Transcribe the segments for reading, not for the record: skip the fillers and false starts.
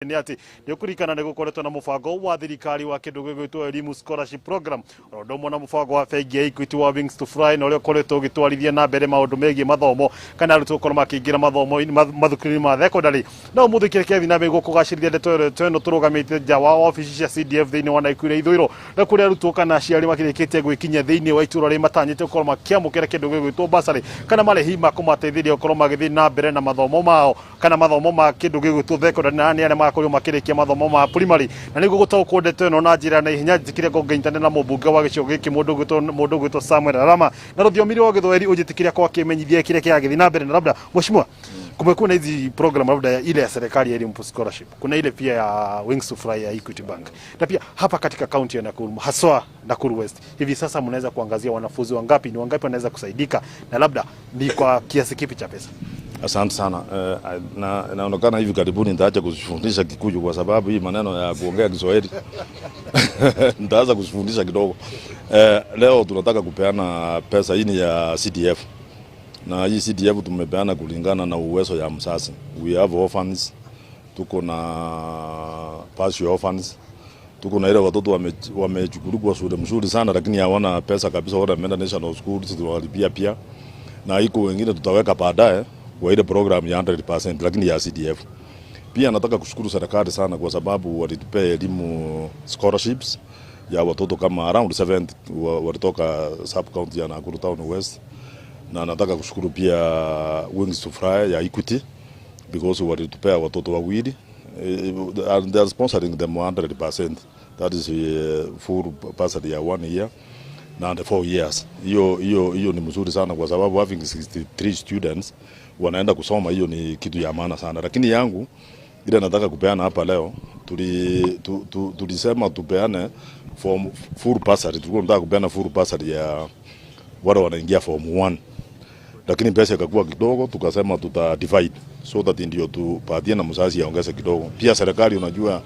Nĩ atĩ nĩ ũkũririkana nĩ gũkoretwo na mũbango wa thirikari wa kĩndũ gĩgwĩtwo Elimu Scholarship Program, o ũndũ ũmwe na mũbango wa bengi ya Equity wa Wings to Fly, na ũrĩa ũkoretwo ũgĩtwarithia na mbere maũndũ megiĩ mathomo kana arutwo gũkorwo makĩingĩra mathomo mathukuru-inĩ ma thekondarĩ. Na ũmũthĩ kĩrĩa kĩrathiĩ na mbere gũkũgacĩrithia ndeto ĩno tũrũgamĩte nja wa wabici cia CDF thĩinĩ wa Nakuru ya ithũĩro, na kũrĩa arutwo kana aciari makĩrĩkĩtie gwĩkinyia thĩinĩ wa itũra rĩ matanyĩte gũkorwo makĩamũkĩra kĩndũ gĩgwĩtwo bursary kana marĩhi ma kũmateithĩrĩria gũkorwo magĩthiĩ na mbere na mathomo mao kana mathomo ma kĩndũ gĩgwĩtwo thekondarĩ, na nĩ arĩa magakorirwo makĩrĩkia mathomo ma primary. Na nĩguo gũtaũkwo ndeto ĩno na njĩra ya naihenya, njĩkire ngũngĩnyitanĩra na mũmbunge wa gĩcigo gĩkĩ, mũndũ ũgwĩtwo Samuel Arama, na rũthiomi rwa Gĩthweri ũnjĩtĩkĩria kwa kĩmenyithia kĩrĩa kĩragĩthiĩ na mbere. Na labda, mheshimiwa, kumekuwa na hizi program, labda ya ile ya serikali ya Elimu Scholarship, kuna ile pia ya Wings to Fly ya Equity Bank, na pia hapa katika kaunti ya Nakuru, haswa Nakuru West, hivi sasa mnaweza kuangazia wanafunzi wangapi, ni wangapi wanaweza kusaidika, na labda ni kwa kiasi kipi cha pesa? Asante sana. Na inaonekana hivi karibuni nitaacha kufundisha Kikuyu kwa sababu hii maneno ya kuongea Kiswahili nitaanza kufundisha kidogo. Leo tunataka kupeana pesa hii ni ya CDF. Na hii CDF tumepeana kulingana na uwezo ya mzazi. We have orphans, tuko na partial orphans, tuko na ile watoto wamechukuliwa shule mzuri sana lakini hawana pesa kabisa, wanaenda national school, tunawalipia pia. Na iko wengine tutaweka baadaye kwa ile program ya 100% lakini ya CDF. Pia nataka kushukuru serikali sana kwa sababu walitupea elimu scholarships ya watoto kama around 70 walitoka sub county ya Nakuru Town West. Na nataka kushukuru pia Wings to Fly ya Equity because walitupea watoto wawili, and they are sponsoring them 100%. That is full bursary ya 1 year na 4 years. Hiyo ni mzuri sana kwa sababu having 63 students wanaenda kusoma, hiyo ni kitu ya maana sana. Lakini yangu ile nataka kupeana hapa leo, tulisema tupeane form full bursary. Tulikuwa tunataka kupeana full bursary ya wale wanaingia form 1, lakini pesa ikakuwa kidogo, tukasema tuta divide so that ndio tupatie na mzazi aongeze kidogo. Pia serikali unajua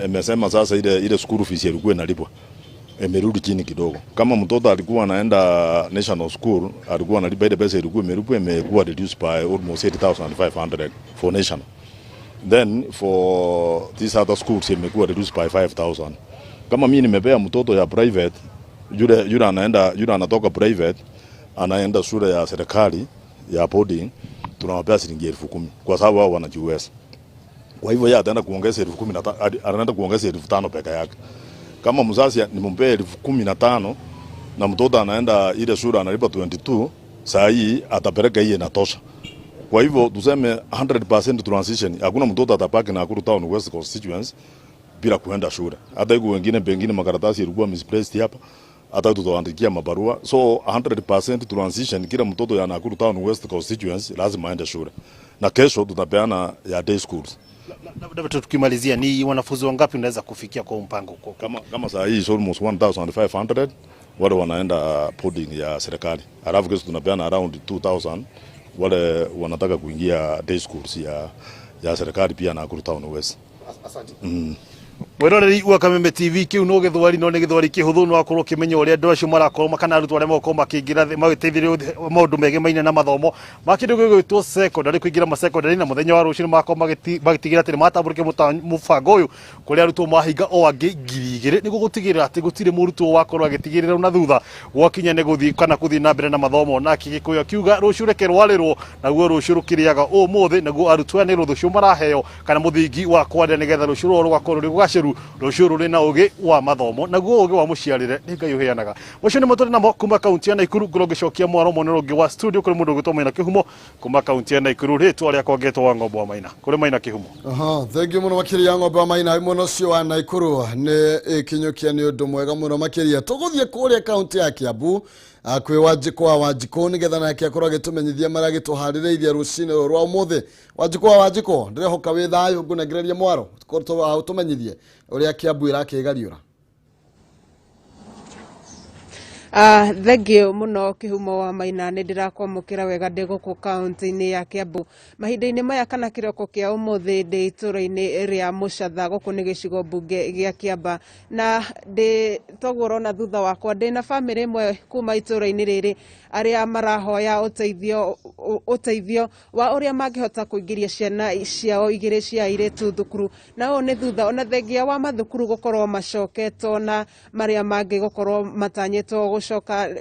imesema sasa ile school fees ilikuwa inalipwa imerudi chini kidogo. Kama mtoto alikuwa anaenda national school, alikuwa analipa ile pesa ilikuwa imelipwa, imekuwa reduced by almost 8500 for national. Then for these other schools imekuwa reduced by 5000. Kama mimi nimepea mtoto ya private, yule anaenda, yule anatoka private anaenda shule ya serikali ya boarding, tunawapea shilingi 10,000 kwa sababu wao wanajiweza. Kwa hivyo yeye ataenda kuongeza 15,000, anaenda kuongeza 5,000 peke yake. Kama mzazi nimpee 15,000 na mtoto anaenda ile shule analipa 22, saa hii atapeleka hii inatosha. Kwa hivyo tuseme 100% transition, hakuna mtoto atabaki Nakuru Town West constituency bila kuenda shule. Hata hiyo wengine pengine makaratasi ilikuwa misplaced hapa, hata tutawaandikia mabarua. So 100% transition, kila mtoto ya Nakuru Town West constituency lazima aende shule. Na kesho tutapeana ya day schools. Labda tukimalizia, ni wanafunzi wangapi unaweza kufikia kwa mpango? Kama saa hii is almost 1500 wale wanaenda boarding ya serikali. Alafu kesho tunapeana around 2000 wale wanataka kuingia day schools ya serikali pia Nakuru Town West. Asante. Mwiroreri wa Kameme TV, kiu no githwari, no nĩ githwari kĩhũthũ, no akorwo ũkĩmenya ũrĩa andũ acio marakorwo kana arutwo arĩa megũkorwo makĩingĩra magĩteithĩrĩrio maũndũ megemaine na mathomo ma kĩndũ gĩgwĩtwo secondary, kũingĩra ma secondary, na mũthenya wa rũciũ nĩmakorwo magĩtigĩra atĩ nĩmatambũrũkia mũbango ũyũ kũrĩa arutwo mahinga o angĩ 2,000, nĩguo gũtigĩrĩra atĩ gũtirĩ mũrutwo wakorwo agĩtigĩrĩrwo na thutha gwakinya nĩ gũthiĩ kana gũthiĩ na mbere na mathomo. Na Gĩkũyũ akiuga rũciũ reke rwarĩrwo, naguo rũciũ rũkĩrĩaga ũmũthĩ. Naguo arutwo aya nĩ rũciũ maraheo kana mũthingi wa kwaria, nĩgetha rũciũ rũrũ rũgakorwo rũrĩ rũgacĩru, rũciũ rũrĩ na ũgĩ wa mathomo, naguo ũgĩ wa mũciarĩre nĩ Ngai ũheanaga. Ũcio nĩ mũtũrĩ namo kuma kaunti ya Naikuru. Ngorwo ngĩcokia mwaro mwena ũngĩ wa studio kũrĩ mũndũ ũgwĩtwo Maina Kĩhumo kuma kaunti ya Naikuru. Rĩtwa rĩakwa ngetwo wa Ng'ombe wa Maina. Kũrĩ Maina Kĩhumo. Aha, thank you muno makiria, Ng'ombe wa Maina mwena ũcio wa Naikuru. Nĩ ĩkinyũkia nĩ ũndũ mwega mũno makĩria. Tũgũthiĩ kũrĩa kaunti ya Kiambu, kwĩ Wanjikũ wa Wanjikũ, nĩgetha nake akorwo agĩtũmenyithia marĩa agĩtũharĩrĩirie rũcinĩ rũrũ rwa ũmũthĩ. Wanjikũ wa Wanjikũ, ndĩrehoka wĩ thayũ. Ngũnengereria mwaro ũtũmenyithie ũrĩa Kiambu ĩrakĩgariũra. Thengiũ mũno Kĩhumo wa Maina, nĩ ndĩrakwamũkĩra wega ndĩ gũkũ kaũntĩ-inĩ ya Kiambu. Mahinda-inĩ maya kana kĩroko kĩa ũmũthĩ ndĩ itũũra-inĩ rĩa Mũcatha, gũkũ nĩ gĩcigo mbunge gĩa Kĩamba, na ndĩ toguo ũrona thutha wakwa ndĩ na bamĩrĩ ĩmwe kuma itũũra-inĩ rĩrĩ arĩa marahoya ũteithio wa ũrĩa mangĩhota kũingĩria ciana ciao igĩrĩ cia airĩtu thukuru, na ũũ nĩ thutha ona thengia wa mathukuru gũkorwo macoketwo na marĩa mangĩ gũkorwo matanyĩtwo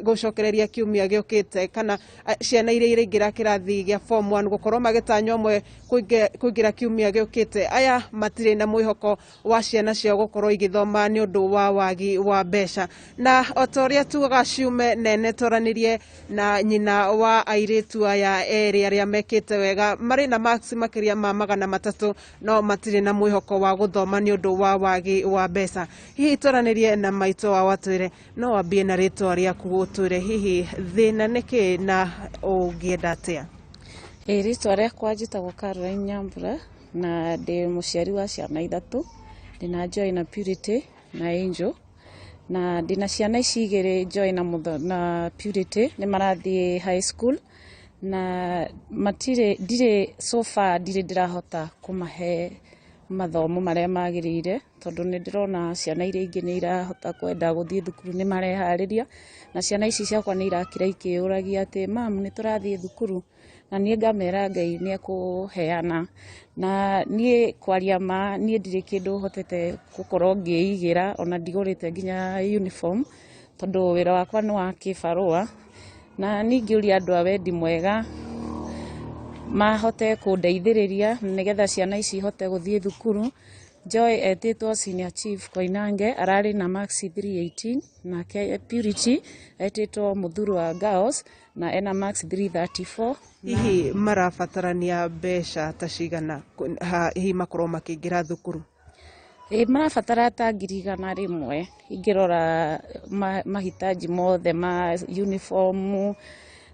gũcokereria kiumia gĩũkĩte, kana ciana iria iraingĩra kĩrathi gĩa form 1 gũkorwo magĩtanywo amwe kũingĩra kiumia gĩũkĩte. Aya matirĩ na mwĩhoko wa ciana ciao gũkorwo igĩthoma nĩ ũndũ wa wagi wa mbeca, na o ta ũrĩa tugaga ciume nene twaranĩrie na nyina wa airĩtu aya erĩ arĩa mekĩte wega marĩ na marks makĩria ma 300 no matirĩ na mwĩhoko wa gũthoma nĩ ũndũ wa wagi wa mbeca. Hihi twaranĩrie na maitũ wao atwĩre, no wambie na rĩtwa rĩaku ũtwĩre hihi thĩna nĩ kĩ na ũngĩenda atĩa? Ĩ rĩtwa rĩakwa njĩtagwo Caroline Nyambura na ndĩ mũciari wa ciana ithatũ. Ndĩna Joy na Purity na Angel, na ndĩna ciana ici igĩrĩ, Joy na Purity, nĩ marathiĩ high school na matirĩ, ndirĩ, so far ndirĩ ndĩrahota kũmahe mathomo marĩa magĩrĩire, tondũ nĩ ndĩrona ciana iria ingĩ nĩ irahota kwenda gũthiĩ thukuru, nĩ mareharĩria, na ciana ici ciakwa nĩ irakira ikĩũragia atĩ mam, nĩ tũrathiĩ thukuru? Na niĩ ngamera Ngai nĩ ekũheana. Na niĩ kwaria ma, niĩ ndirĩ kĩndũ hotete gũkorwo ngĩigĩra, ona ndigũrĩte nginya uniform, tondũ wĩra wakwa nĩ wa kĩbarũa. Na ningĩũria andũ a wendi mwega mahote kũndeithĩrĩria nĩgetha ciana ici ihote gũthiĩ thukuru. Joy etĩtwo Senior Chief Koinange, ararĩ na marks 318, nake Purity etĩtwo Muthurwa Girls na ena marks 334. Hihi marabatarania mbeca ta cigana hihi makorwo makĩingĩra thukuru? Ĩ marabatara ta 100,000 ingĩrora mahitaji mothe ma uniform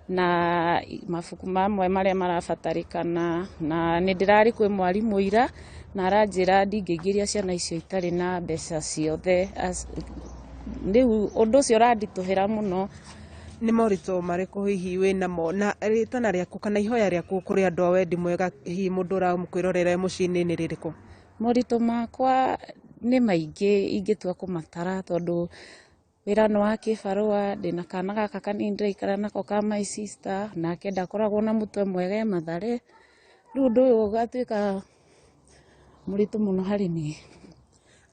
na mabuku mamwe marĩa marabatarĩkana. Na nĩ ndĩrarĩ kwĩ mwarimũ ira na aranjĩra ndingĩingĩria ciana icio itarĩ na mbeca ciothe. Rĩu ũndũ ũcio ũranditũhĩra mũno. Nĩ moritũ marĩkũ hihi wĩ namo, na rĩtana rĩaku kana ihoya rĩaku kũrĩ andũ a wendi mwega, hihi mũndũ ũramũkwĩrorera mũciĩ-inĩ nĩ rĩrĩkũ? Moritũ makwa nĩ maingĩ ingĩtua kũmatara, tondũ wĩra nĩ wa kĩbarũa, ndĩna kana gaka kanini ndĩraikara nako ka my sister, nake ndakoragwo na mũtwe mwega e Mathare. Rĩu ũndũ ũyũ ũgatuĩka mũritũ mũno harĩ niĩ.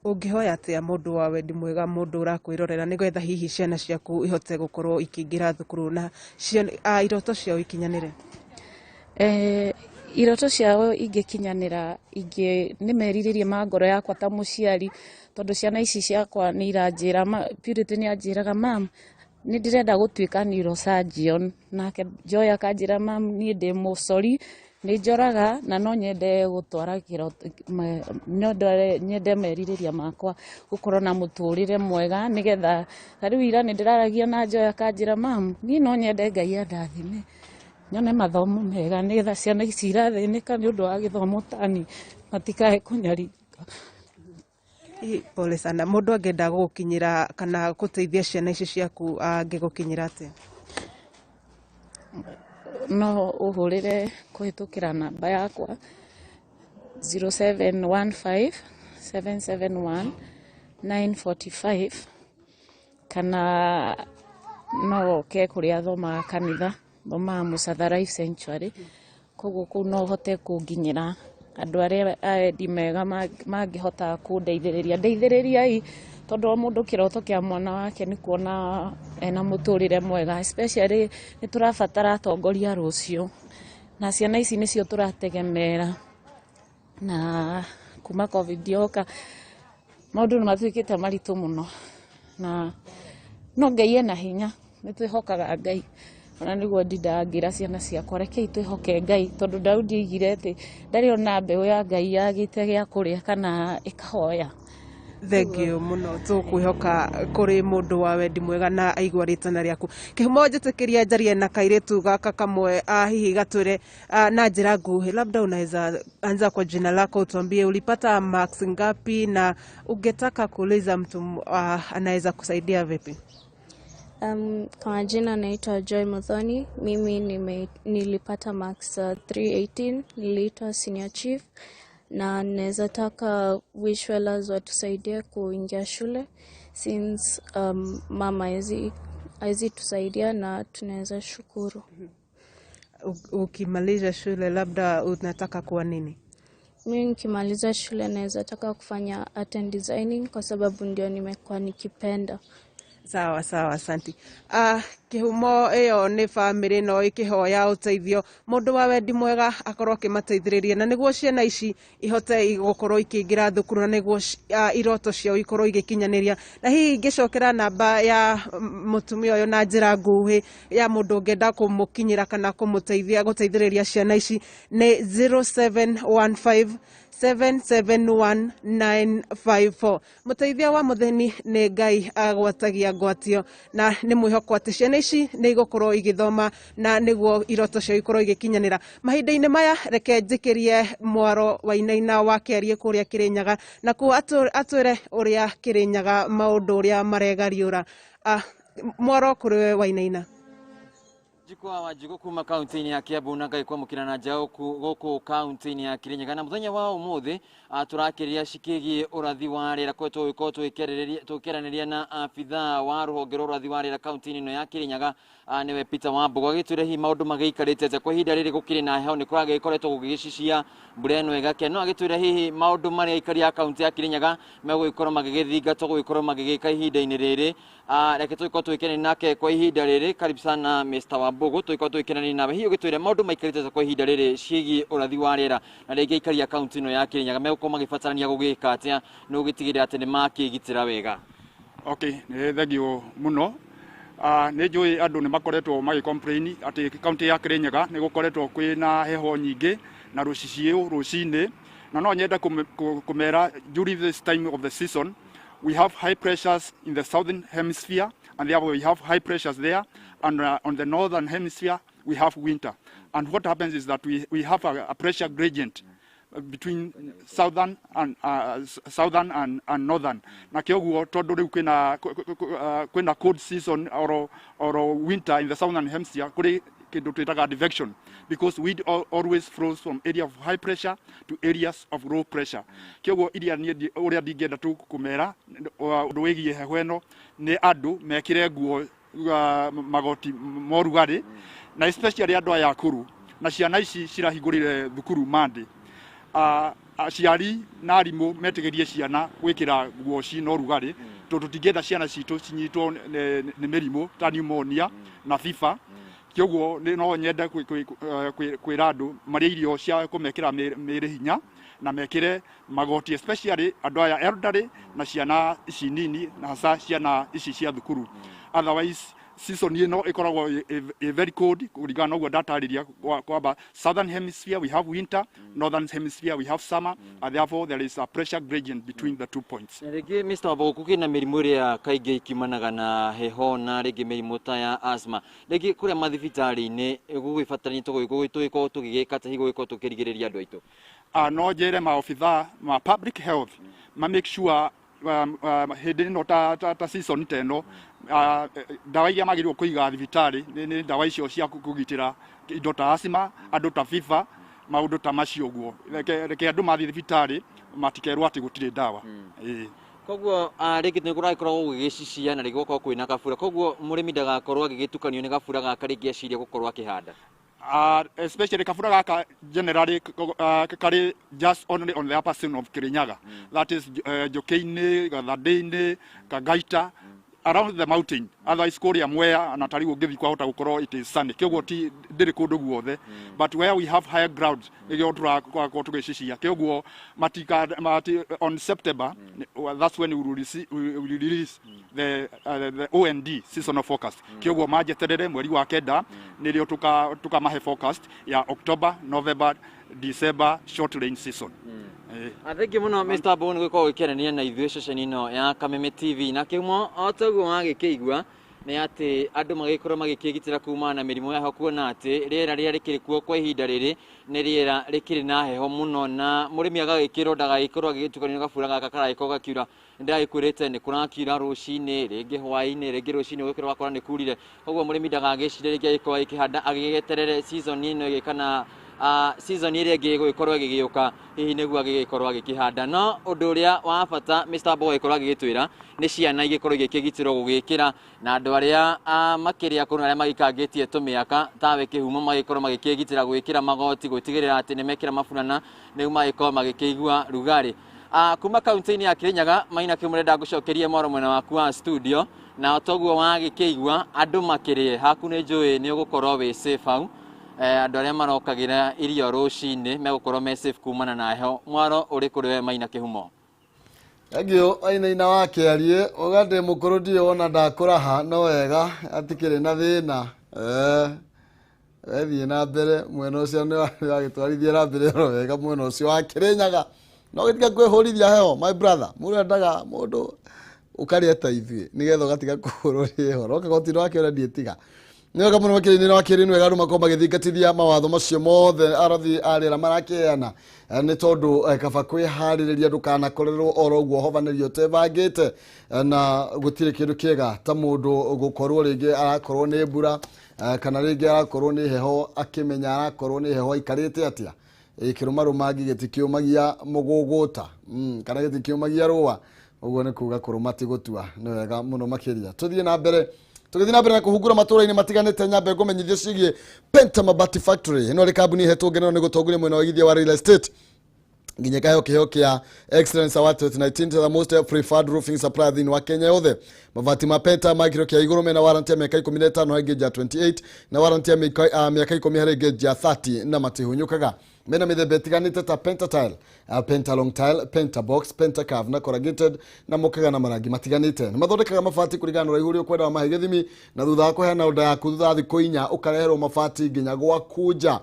Ũngĩhoya atĩa mũndũ wa wendi mwega, mũndũ ũrakwĩrorera, nĩgetha hihi ciana ciaku ihote gũkorwo ikĩingĩra thukuru na iroto ciao ikinyanĩre? Iroto ciao ingĩkinyanĩra, nĩ merirĩria ma ngoro yakwa ta mũciari, tondũ ciana ici ciakwa nĩ iranjĩra, Purity nĩ anjĩraga, mam, nĩ ndĩrenda gũtuĩka neurosurgeon, nake Joy akanjĩra, mam, niĩ ndĩ mũcori, nĩ njoraga na no nyende gũtwara kĩroto, no nyende merirĩria makwa gũkorwo na mũtũrĩre mwega, nĩgetha ta rĩu ira nĩ ndĩraragia na Joy akanjĩra, mam, niĩ no nyende Ngai andathime nyone mathomo mega, nĩgetha ciana ici irathĩnĩka nĩ ũndũ wa gĩthomo tani matikae kũnyarirĩka. Pole sana. Mũndũ angĩenda gũgũkinyĩra kana gũteithia ciana ici ciaku angĩgũkinyĩra atĩa? No ũhũrĩre kũhĩtũkĩra namba yakwa 0715 771 945, kana no ũke kũrĩa thomaga kanitha, thomaga Mũcatha Life Sanctuary, koguo kũu no ũhote kũnginyĩra. Andũ arĩa aendi mega mangĩhota kũndeithĩrĩria, ndeithĩrĩriai, tondũ o mũndũ kĩroto kĩa mwana wake nĩ kuona ena mũtũrĩre mwega, especially nĩ tũrabatara atongoria rũciũ, na ciana ici nĩcio tũrategemera. Na kuma COVID yoka maũndũ nĩ matuĩkĩte maritũ mũno, na no Ngai ena hinya, nĩ twĩhokaga Ngai. Ona nĩguo ndindaga ngĩra ciana ciakwa, rekei twĩhoke Ngai, tondũ Daudi oigire atĩ ndarĩ ona mbeũ ya Ngai yagĩte gĩa kũrĩa kana ĩkahoya. Thengiũ mũno, tũkwĩhoka kũrĩ mũndũ wa wendi mwega na aigua rĩtana rĩaku. Kĩhumo njĩtĩkĩria njarie na kairĩtu gaka kamwe, hihi gatwĩre na njĩra nguhĩ, labda unaweza anza kwa jina lako, utuambie ulipata marks ngapi na ungetaka kuuliza mtu anaweza kusaidia vipi? Kwa majina naitwa Joy Muthoni. Mimi nilipata marks 318, niliitwa senior chief na naweza taka Wishwellers watusaidie kuingia shule since mama hawezi tusaidia na tunaweza shukuru. Ukimaliza shule labda unataka kuwa nini? Mimi nikimaliza shule naweza taka kufanya art and designing kwa sababu ndio nimekuwa nikipenda. Sawa sawa, asanti. Kihumo ĩyo nĩ bamĩrĩ no ĩkĩhoya ũteithio, mũndũ wa wendi mwega akorwo akĩmateithĩrĩria na nĩguo ciana ici ihote gũkorwo ikĩingĩra thukuru na nĩguo iroto ciao ikorwo igĩkinyanĩria. Na hihi ingĩcokera namba ya mũtumia ũyũ na njĩra nguhĩ ya mũndũ ũngĩenda kũmũkinyĩra kana kũmũteithia gũteithĩrĩria ciana ici nĩ 0715 771954. Mũteithia wa mũthĩni nĩ Ngai agwatagia ngwatio, na nĩ mwĩhoko atĩ ciana ici nĩ igũkorwo igĩthoma na nĩguo iroto ciao ikorwo igĩkinyanĩra. Mahinda-inĩ maya reke njĩkĩrie mwaro wainaina wa kĩarie kũrĩa Kĩrĩnyaga, na kuo atwĩre ũrĩa Kĩrĩnyaga maũndũ ũrĩa maregariũra. Mwaro kũrĩ we Wainaina. Jikwa wa Wanjikũ kuma kaunti-inĩ ya Kiambu na ngai kwamũkĩra na nja gũkũ kaunti-inĩ ya Kirinyaga. Na mũthenya wa ũmũthĩ tũrakĩrĩria cikĩgiĩ ũrathi wa rĩera kũrĩa tũgũgĩkorwo tũkĩaranĩria na abithaa wa rũhonge rwa ũrathi wa rĩera kaunti-inĩ ĩno ya Kirinyaga, nĩwe Peter Wambugu, agĩtwĩre hihi maũndũ magĩikarĩte atĩa kwa ihinda rĩrĩ gũkĩrĩ na heho, nĩ kũragĩkoretwo gũgĩcicia mbura ĩno ĩgakĩa. No agĩtwĩre hihi maũndũ marĩa aikari a kaunti ya Kirinyaga megũgĩkorwo magĩgĩthingatwo gũgĩkorwo magĩgĩka ihinda-inĩ rĩrĩ. Reke tũgĩkorwo tũgĩkenania nake kwa ihinda rĩrĩ. Karibu sana Mr. Wambugu, tũgĩkorwo tũgĩkenania nawe, hihi ũgĩtwĩre maũndũ maikarĩte atĩa kwa ihinda rĩrĩ ciĩgiĩ ũrathi wa rĩera, na rĩngĩ aikari a kaunti ĩno ya Kirinyaga megũkorwo magĩbatarania gũgĩka atĩa nĩ gũgĩtigĩrĩra atĩ nĩ makĩgitĩra wega? Okay, nĩ thengio mũno. Nĩ njũĩ andũ nĩ makoretwo magĩ complain atĩ kaunti ya Kirinyaga nĩ gũkoretwo kwĩna heho nyingĩ na rũcicio rũcinĩ, na no nyende kũmera during this time of the season we have high pressures in the southern hemisphere, and therefore we have high pressures there, and on the northern hemisphere we have winter. And what happens is that we have a pressure gradient between southern and northern. Na kĩoguo tondũ rĩu kwĩna cold season or winter in the southern hemisphere, kũrĩ kĩndũ twĩtaga advection, because wind always flows from area of high pressure to areas of low pressure. Kĩoguo iria niĩ ũrĩa ndingĩenda tu kũmera ũndũ wĩgiĩ heho ĩno nĩ andũ mekĩre nguo, magoti ma ũrugarĩ, na especially andũ aya akũrũ na ciana ici cirahingũrire thukuru Monday. Aciari na arimũ metĩkĩrie ciana gwĩkĩra nguo cina ũrugarĩ, tondũ tũtingĩenda ciana citũ cinyitwo nĩ mĩrimũ ta pneumonia na fever. Kĩoguo no nyende kwĩra andũ marĩe irio cia kũmekĩra mĩĩrĩ hinya na mekĩre magoti, especially andũ aya elderly na ciana ici nini, na hasa ciana ici cia thukuru. Otherwise season ĩno ĩkoragwo ĩ very cold kũringana na ũguo ndatarĩria kwamba southern hemisphere we have winter, northern hemisphere we have summer, and therefore there is a pressure gradient between the two points. Na rĩngĩ Mr. Wambugu, kũkĩrĩ na mĩrimũ ĩrĩa kaingĩ ikiumanaga na heho, na rĩngĩ mĩrimũ ta ya asthma, rĩngĩ kũrĩa mathibitarĩ-inĩ gũgĩbatarania tũgĩkorwo tũgĩgĩka atĩa hihi gũgĩkorwo tũkĩrigĩrĩria andũ aitũ? No njĩre maobithaa ma public health ma make sure hĩndĩ ĩno ta season ta ĩno, ndawa iria magĩrĩirwo kũiga thibitarĩ nĩ ndawa icio cia kũgitĩra indo ta asthma, andũ ta fever, maũndũ ta macio ũguo. Reke andũ mathiĩ thibitarĩ matikerwo atĩ gũtirĩ ndawa. Ĩĩ. Koguo rĩngĩ nĩ kũragĩkorwo gũgĩcicia na rĩngĩ gũkorwo kwĩna kabura, koguo mũrĩmi ndagakorwo agĩgĩtukanio nĩ gabura gaka rĩngĩ eciria gũkorwo akĩhanda. Especially kabura gaka generally karĩ just only on the upper zone of Kirinyaga, that is Njũkĩ-inĩ, Gathandĩ-inĩ, Kangaita, around the mountain. Otherwise kũrĩa Mwea na tarĩu ũngĩthiĩ kwahota gũkorwo it is sunny, kĩoguo ti ndĩrĩ kũndũ guothe, but where we have higher ground nĩkĩo tũrakorwo tũgĩcicia. Kĩoguo matika mati, on September, that's when we will release the OND seasonal forecast. Kĩoguo manjeterere mweri wa kenda nĩrĩo tukamahe forecast ya October, November, December short rain season. Thengiũ mũno Mr. Wambugu nĩ gũkorwo ũgĩkĩaranĩria na ithuĩ ceceni ĩno ya Kameme TV. Na kĩhumo o taguo wagĩkĩigua Nĩ atĩ andũ magĩkorwo magĩkĩgitĩra kumana na mĩrimũ ya heho, kuona atĩ rĩera rĩrĩa rĩkĩrĩ kuo kwa ihinda rĩrĩ nĩ rĩera rĩkĩrĩ na heho mũno, na mũrĩmi agagĩkĩrwo ndagagĩkorwo agĩgĩtukanio na gabura gaka karagĩkorwo gakiura. Ndĩragĩkwĩrĩte nĩ kũrakiura rũcinĩ, rĩngĩ hwaĩ-inĩ, rĩngĩ rũcinĩ ũgĩkĩra wakora nĩ kurire. Koguo mũrĩmi ndagagĩcire rĩngĩ agĩkorwo agĩkĩhanda agĩgĩeterere season ĩno ĩngĩ kana season ĩrĩa ĩngĩ ĩgũgĩkorwo ĩgĩgĩũka, hihi nĩguo agĩgĩkorwo agĩkĩhanda. No ũndũ ũrĩa wa bata Mr. Mbogo agĩkorwo agĩgĩtwĩra nĩ ciana igĩkorwo igĩkĩgitĩrwo gũgĩkĩra, na andũ arĩa makĩrĩ akũrũ na arĩa magĩkangĩtie tũmĩaka tawe kĩhumo magĩkorwo magĩkĩgitĩra gwĩkĩra magoti, gũtigĩrĩra atĩ nĩ mekĩra maburana nĩguo magĩkorwo magĩkĩigua rugarĩ. Kuma kaunti-inĩ ya Kirinyaga, Maina Kĩmũre, ndagũcokerie mwaro mwena waku wa studio, na toguo wagĩkĩigua andũ makĩrĩe haku nĩ njũĩ nĩ ũgũkorwo wĩ safe hau. Andũ arĩa marokagĩra irio rũcinĩ megũkorwo me safe kumana na heho. Mwaro ũrĩ kũrĩ we, Maina Kĩhumo. Thengiũ ainaina wa kĩarie uga ndĩ mũkũrũ, ndirĩ wona ndakũraha, no wega atikĩrĩ na thĩna. Wethiĩ na mbere mwena ũcio nĩ wagĩtwarithia na mbere oro wega mwena ũcio wa Kĩrĩnyaga, no gĩtiga kwĩhũrithia heho, my brother. Mũndũ endaga mũndũ ũkarĩa ta ithuĩ nĩgetha ũgatiga kũhũrwo nĩ heho, no kagoti wake ũrĩa ndiĩtiga. Nĩ wega mũno makĩria wa kerĩ, nĩ wega andũ makorwo magĩthingatithia mawatho macio mothe arathi a rĩera marakĩheana. Nĩ tondũ kaba kwĩharĩrĩria ndũkanakorerwo oro ũguo hobanĩrio ũtebangĩte. Na gũtirĩ kĩndũ kĩega ta mũndũ gũkorwo rĩngĩ arakorwo nĩ mbura, kana rĩngĩ arakorwo nĩ heho, akĩmenya arakorwo nĩ heho aikarĩte atĩa. Kĩrũmarũmangi gĩtikĩũmagia mũgũgũta, kana gĩtikĩũmagia rũa, ũguo nĩ kuga kũrũma ti gũtua. Nĩ wega mũno makĩria. Tũthiĩ na mbere, tũgĩthiĩ na mbere na kũhungura matũra-inĩ matiganĩte, nyambe ngũmenyithie ciĩgiĩ Penta Mabati Factory. Ĩno nĩ kambuni ĩhetwo ngenero nĩ gũtongoria mwena wa ũigithia wa real estate, nginya ĩkaheo kĩheo kĩa Excellence Award 2019 to the most preferred roofing supplier thĩinĩ wa Kenya yothe. Mabati ma Penta ma kĩro kĩa igũrũ mena warranty ya mĩaka 15 harĩ gauge ya 28 na warranty ya mĩaka 10 harĩ gauge ya 30, na matihunyũkaga. Mena mĩthemba ĩtiganĩte ta Pentatile, Pentalong tile, Pentabox, Pentacurve na corrugated, na mokaga na marangi matiganĩte. Nĩ mathondekaga mabati kũringana na ũraihu ũrĩa ũkwenda wa mahe gĩthimi, na thutha wa kũheana order yaku, thutha wa thikũ 4 ũkareherwo mabati nginya gwaku nja.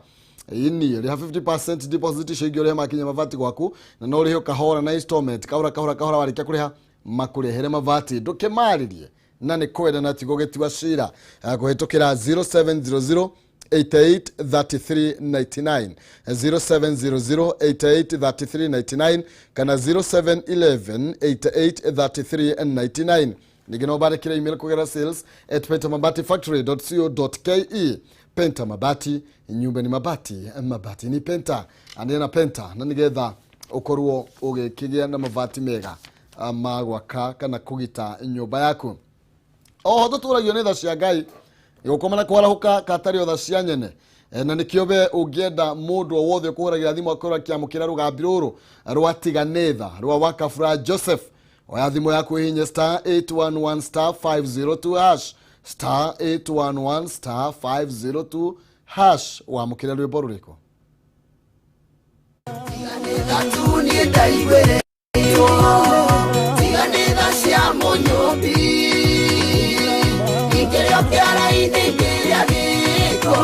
Ini rĩha 50% deposit, icio ingĩ ũrĩhe makinya mabati gwaku, na no ũrĩhe kahora na installment, kahora kahora kahora, warĩkia kũrĩha makũrehere mabati. Ndũkĩmarĩrie na nĩ kwenda na tigo gĩtua cira. Kũhĩtũkĩra 0700 88 33 99, 0700 88 33 99 kana 0711 88 33 99. Ningĩ no bandĩkĩre email kũgerera sales@pentamabatifactory.co.ke. Penta Mabati, nyumba ni mabati, mabati ni Penta. Anĩ na Penta na nĩgetha ũkorwo ũgĩkĩgĩa na mabati mega ma gwaka kana kũgita nyũmba yaku. Oho tũtũragio nĩ tha cia Ngai, gũkoma na kwarahũka katarĩ o tha cia nyene. Na nĩkĩo we ũngĩenda mũndũ o wothe ũkũhũragĩra thimũ akorwo akĩamũkĩra rũgambi rũrũ rwa tiganĩtha rwa Wakabura Joseph, oya thimũ yaku, hihinye *811*502#, *811*502#, wamũkĩre rwĩmbo rũrĩkũ. Tiganĩtha ndaiguĩrĩirwo, tiganĩtha cia mũnyũmbi, ingĩrĩ o kĩara-inĩ, ingĩrĩa gĩko,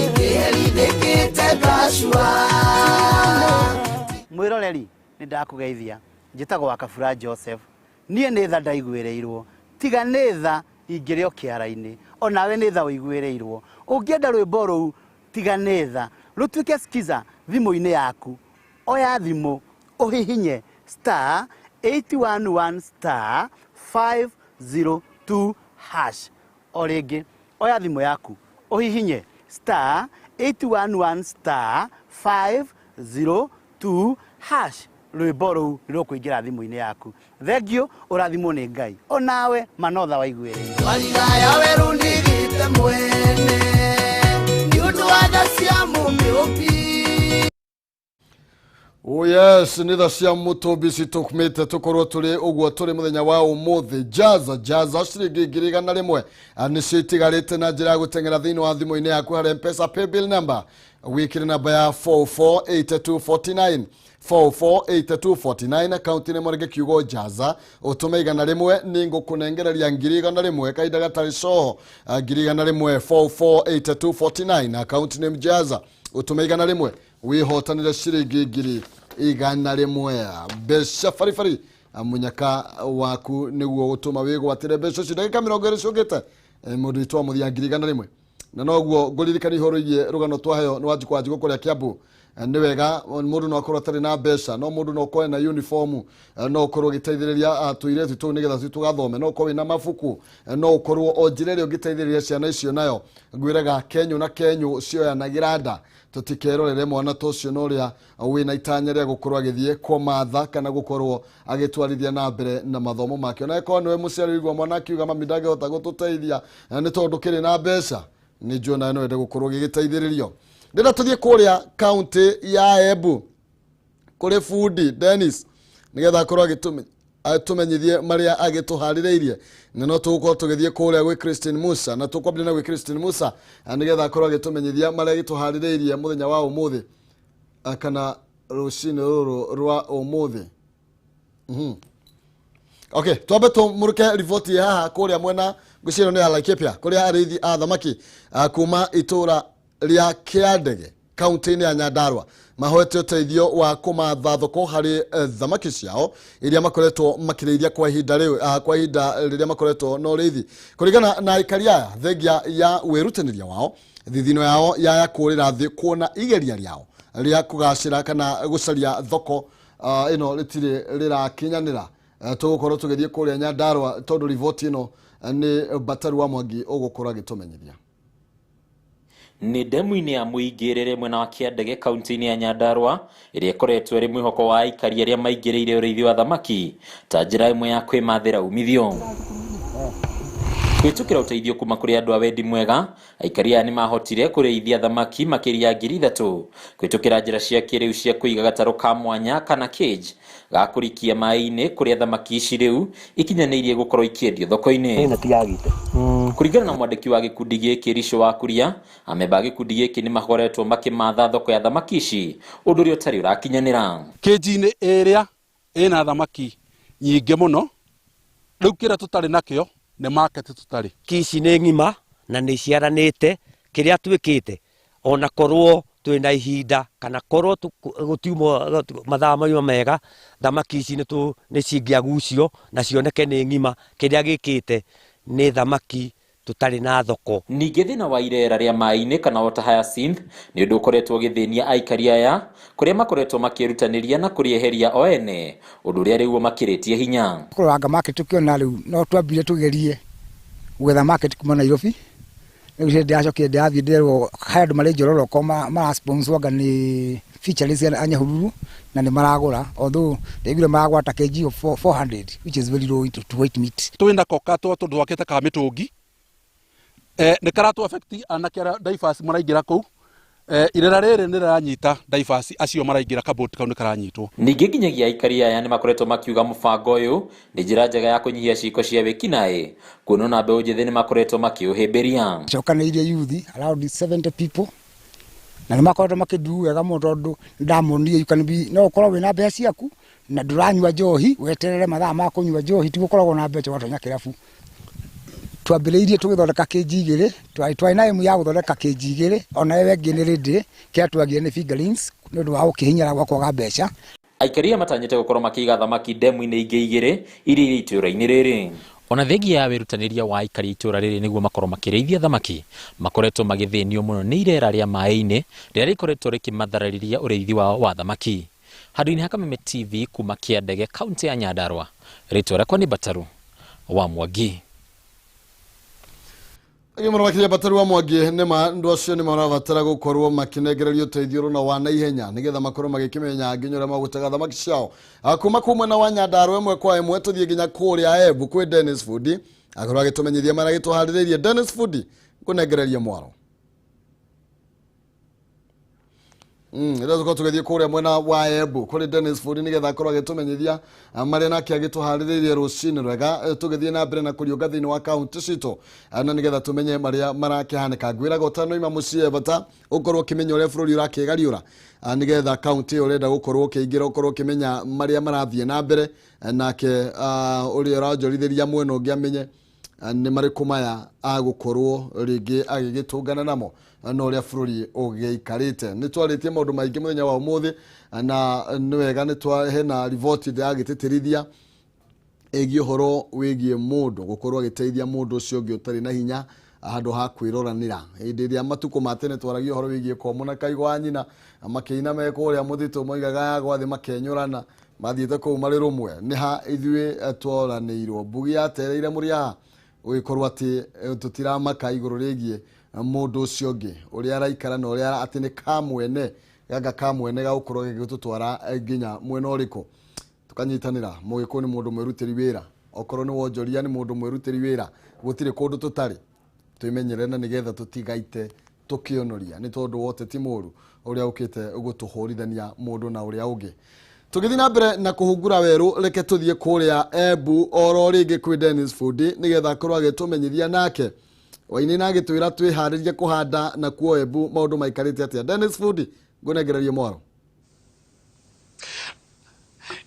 ingĩherithĩkĩte ngacua. Mwĩroreri, nĩ ndakũgeithia. Njĩtagwo Wakabura Joseph. Niĩ nĩ tha ndaiguĩrĩirwo, tiga nĩ tha ingĩrĩ o kĩara-inĩ. Onawe nĩ tha ũiguĩrĩirwo. Ũngĩenda rwĩmbo rũu tiga nĩ tha rũtuĩke skiza thimũ-inĩ yaku, oya thimũ ũhihinye *811*502#. O rĩngĩ, oya thimũ yaku ũhihinye *811*502#, rwĩmbo rũu nĩ rũkũingĩra thimũ-inĩ yaku. Thengiũ, ũrathimwo nĩ Ngai. Onawe manotha waiguĩrĩirwo. Warira ya werũ ndigĩte mwene nĩ ũndũ wa tha cia mũmĩũmbi. Oh yes, nĩ tha cia mũtũmbi citũmĩte tũkorwo tũrĩ ũguo tũrĩ mũthenya wa ũmũthĩ. Jaza jaza ciringi 100,000 nĩcio itigarĩte na njĩra ya gũteng'era thĩinĩ wa thimũ-inĩ yaku harĩa Mpesa paybill number wĩkĩre namba ya 448249, 448249, akaunti nĩ mwarĩke kiugo jaza, ũtũme 100, nĩ ngũkũnengereria 100,000 kahinda gatarĩ coho. 100,000, 448249, akaunti nĩ jaza, ũtũme 100 wĩhotanĩre ciringi 100,000, mbeca baribari. Munyaka waku nĩguo gũtũma wĩgwatĩre mbeca icio ndagĩka 20 ciũkĩte mũndũ witũ wa mũthia 100,000. Na noguo ngũririkania ihoro igie rũgano twaheo nĩ Wanjikũ Wanjikũ kũrĩa Kiambu. Nĩ wega mũndũ no akorwo atarĩ na mbeca, no mũndũ no ũkorwo na uniform, no ũkorwo ũgĩteithĩrĩria tũirĩtu tũu nĩgetha tũthiĩ tũgathome, no ũkorwo wĩna mabuku, no ũkorwo o njĩra ĩrĩa ũngĩteithĩrĩria ciana icio nayo. Ngwĩraga kenyũ na kenyũ cioyanagĩra nda, tũtikerorere mwana ta ũcio na ũrĩa wĩna itanya rĩa gũkorwo agĩthiĩ kũmatha kana gũkorwo agĩtwarithia na mbere na mathomo make. Ona ĩkorwo nĩwe mũciari ũigua mwana akiuga mami ndangĩhota gũtũteithia nĩ tondũ kĩrĩ na mbeca, nĩ njũĩ nawe no wende gũkorwo ũgĩgĩteithĩrĩrio. Ndĩrenda tũthiĩ kũrĩa kaunti ya Embu kũrĩ bundi Dennis nĩgetha akorwo atũmenyithie marĩa agĩtũharĩrĩirie, na no tũgũkorwo tũgĩthiĩ kũrĩa gwĩ Christine Musa, na tũkwambĩrĩria na gwĩ Christine Musa nĩgetha akorwo agĩtũmenyithia marĩa agĩtũharĩrĩirie mũthenya wa ũmũthĩ kana rũcinĩ rũrũ rwa ũmũthĩ. Okay, twambe tũmũrũke riboti haha kũrĩa mwena ngwĩciria nĩ ya Laikipia kũrĩa arĩithi a thamaki kuma itũra rĩa Kĩandege kaunti-inĩ ya Nyandarua mahoete ũteithio wa kũmatha thoko harĩ thamaki ciao iria makoretwo makĩrĩithia kwa ihinda rĩu, kwa ihinda rĩrĩa makoretwo na ũrĩithi. Kũringana na aikari aya, thengia ya wĩrutanĩria wao, thithino yao ya kũrĩra thĩ kuona igeria rĩao rĩa kũgacĩra kana gũcaria thoko ĩno rĩtirĩ rĩrakinyanĩra. Tũgũkorwo tũgĩthiĩ kũrĩa Nyandarua tondũ riboti ĩno nĩ Bataru wa Mwangi ũgũkorwo agĩtũmenyithia. Nĩ ndemu-inĩ ya Mũingĩ mwena wa Kĩandege kaunti-inĩ ya Nyandarua ĩrĩa ĩkoretwo ĩrĩ mwĩhoko wa aikari arĩa maingĩrĩire ũrĩithi wa thamaki ta njĩra ĩmwe ya kwĩmathĩra umithio. Kũhĩtũkĩra ũteithio kuma kũrĩ andũ a wendi mwega, aikari aya nĩmahotire kũrĩithia thamaki makĩria ya 3,000 kũhĩtũkĩra njĩra cia kĩrĩu cia kũiga gatarũ ka mwanya kana cage ga kũrikia maĩ-inĩ kũrĩa thamaki ici rĩu ikinyanĩirie gũkorwo ikĩendio thoko-inĩ. Kũringana na mwandĩki wa gĩkundi gĩkĩ Rico wa Kuria, amemba a gĩkundi gĩkĩ nĩmakoretwo makĩmatha thoko ya thamaki ici, ũndũ ũrĩa ũtarĩ ũrakinyanĩra. Kĩnji-inĩ ĩrĩa ĩna thamaki nyingĩ mũno, rĩu kĩrĩa tũtarĩ nakĩo nĩ market tũtarĩ. Ici nĩ ng'ima na nĩ iciaranĩte, kĩrĩa twĩkĩte ona korwo twĩna ihinda kana korwo gũtiuma mathaa mauma mega, thamaki ici nĩ cingĩagucio na cioneke nĩ ng'ima. Kĩrĩa gĩkĩte nĩ thamaki tũtarĩ na thoko. Ningĩ thĩna wa irera rĩa maĩ-inĩ kana water hyacinth nĩ ũndũ ũkoretwo ũgĩthĩnia aikari aya kũrĩa makoretwo makĩrutanĩria na kũrĩeheria o ene, ũndũ ũrĩa rĩu ũmakĩrĩtie hinya. Kũroranga market tũkĩona rĩu no twambire tũgerie gwetha market kuma Nairobi. Rĩu hĩndĩ ndĩracokire ndĩrathiĩ ndĩrerwo he andũ marĩ Njororoko mara-sponsor anga nĩ fisheries a Nyahururu na nĩ maragũra, although ndaiguire maragũra ta kg of 400 which is very low to white meat. Twĩna koka tondũ twakĩte ka mĩtũngi nĩ karatũ affect anake arĩa divers maraingĩra kũu. Irera rĩrĩ nĩ rĩranyita divers acio maraingĩra kaboti kau nĩ karanyitwo. Ningĩ nginyagia aikari aya nĩ makoretwo makiuga mũbango ũyũ nĩ njĩra njega ya kũnyihia ciĩko cia wĩkinaĩ, kuona ona mbeũ njĩthĩ nĩ makoretwo makĩũhĩmbĩria. Cokanĩirie youth around 70 people na nĩ makoretwo makĩndu wega mũno tondũ ndamonire you can be no ũkorwo wĩna mbeca ciaku na ndũranyua njohi, weterere mathaa ma kũnyua njohi, ti gũkoragwo na mbeca ũgatonya kĩrabu. Twambĩrĩirie tũgĩthondeka kg 2, twarĩ na aim ya gũthondeka kg 2, ona ĩyo ĩngĩ nĩ ready, kĩrĩa twagire nĩ fingerlings nĩ ũndũ wa gũkĩhinyara gwa kwaga mbeca. Aikari aya matanyĩte gũkorwo makĩiga thamaki ndemu-inĩ ingĩ 2 iria irĩ itũũra-inĩ rĩrĩ. Ona thengia ya wĩrutanĩria wa aikari itũũra rĩrĩ nĩguo makorwo makĩrĩithia thamaki, makoretwo magĩthĩnio mũno nĩ irera rĩa maĩ-inĩ rĩrĩa rĩkoretwo rĩkĩmathararĩria ũrĩithi wao wa thamaki. Handũ-inĩ ha Kameme TV kuma Kĩandege kaunti ya Nyandarua, rĩtwa rĩakwa nĩ Bataru wa Mwangi. Mũno makĩria Bataru wa Mwangi, nĩma andũ acio nĩ marabatara gũkorwo makĩnengererio ũteithio na wa naihenya nĩgetha makorwo magĩkĩmenya nginya ũrĩa magũtega thamaki ciao. Kuma kũu mwena wa Nyandarua ĩmwe kwa ĩmwe tũthiĩ nginya kũrĩa Embu kwĩ Dennis Fundi akorwo agĩtũmenyithia marĩa agĩtũharĩrĩirie. Dennis Fundi, ngũnengererie mwaro. Rĩu tũkorwo tũgĩthiĩ kũrĩa mwena wa Embu kũrĩ Dennis Fundi nĩgetha akorwo agĩtũmenyithia marĩa nake agĩtũharĩrĩirie rũcinĩ rwega, tũgĩthiĩ na mbere na kũriũnga thĩinĩ wa kaunti citũ na nĩgetha tũmenye marĩa marakĩhanĩka. Ngwĩraga ũtanoima mũciĩ bata ũkorwo ũkĩmenya ũrĩa bũrũri ũrakĩgariũra nĩgetha kaunti ĩyo ũrenda gũkorwo ũkĩingĩra ũkorwo ũkĩmenya marĩa marathiĩ na mbere, nake ũrĩa ũranjorithĩria mwena ũngĩ amenye nĩ marĩkũ maya agũkorwo rĩngĩ agĩgĩtũngana namo na ũrĩa bũrũri ũgĩikarĩte. Nĩ twarĩtie maũndũ maingĩ mũthenya wa ũmũthĩ na nĩ wega nĩ hena riboti ndĩragĩtĩtĩrithia Ĩgiĩ ũhoro wĩgiĩ mũndũ gũkorwo agĩteithia mũndũ ũcio ũngĩ ũtarĩ na hinya handũ ha kwĩroranĩra. Hĩndĩ ĩrĩa matukũ ma tene twaragia ũhoro wĩgiĩ komũ na kaigũ wa nyina makĩina me kũrĩa mũtitũ, moigaga yagwa thĩ makenyũrana, mathiĩte kũu marĩ rũmwe. Nĩ ha ithuĩ tworanĩirwo mbugi yatereire mũrĩ haha gũgĩkorwo atĩ tũtiramaka igũrũ rĩgiĩ mũndũ ũcio ũngĩ ũrĩa araikara na ũrĩa atĩ nĩ kamwene gaka kamwene gagũkorwo gĩgĩtũtwara nginya mwena ũrĩkũ. Tukanyitanĩra. Mũgĩkũyũ nĩ mũndũ mwĩrutĩri wĩra, okorwo nĩ wonjoria nĩ mũndũ mwĩrutĩri wĩra, gũtirĩ kũndũ tũtarĩ. Twĩmenyerere na nĩgetha tũtigaite tũkĩonoria nĩ tondũ wa ũteti mũru ũrĩa ũkĩte gũtũhũrithania mũndũ na ũrĩa ũngĩ. Tũgĩthiĩ na mbere na kũhungura werũ, reke tũthiĩ kũrĩa Embu oro rĩngĩ kwĩ Dennis Fundi nĩgetha akorwo agĩtũmenyithia nake waini na agĩtwĩra twĩharĩrie kũhanda na kuo Embu maũndũ maikarĩte atĩa. Dennis Fundi, ngũnengererie mwaro.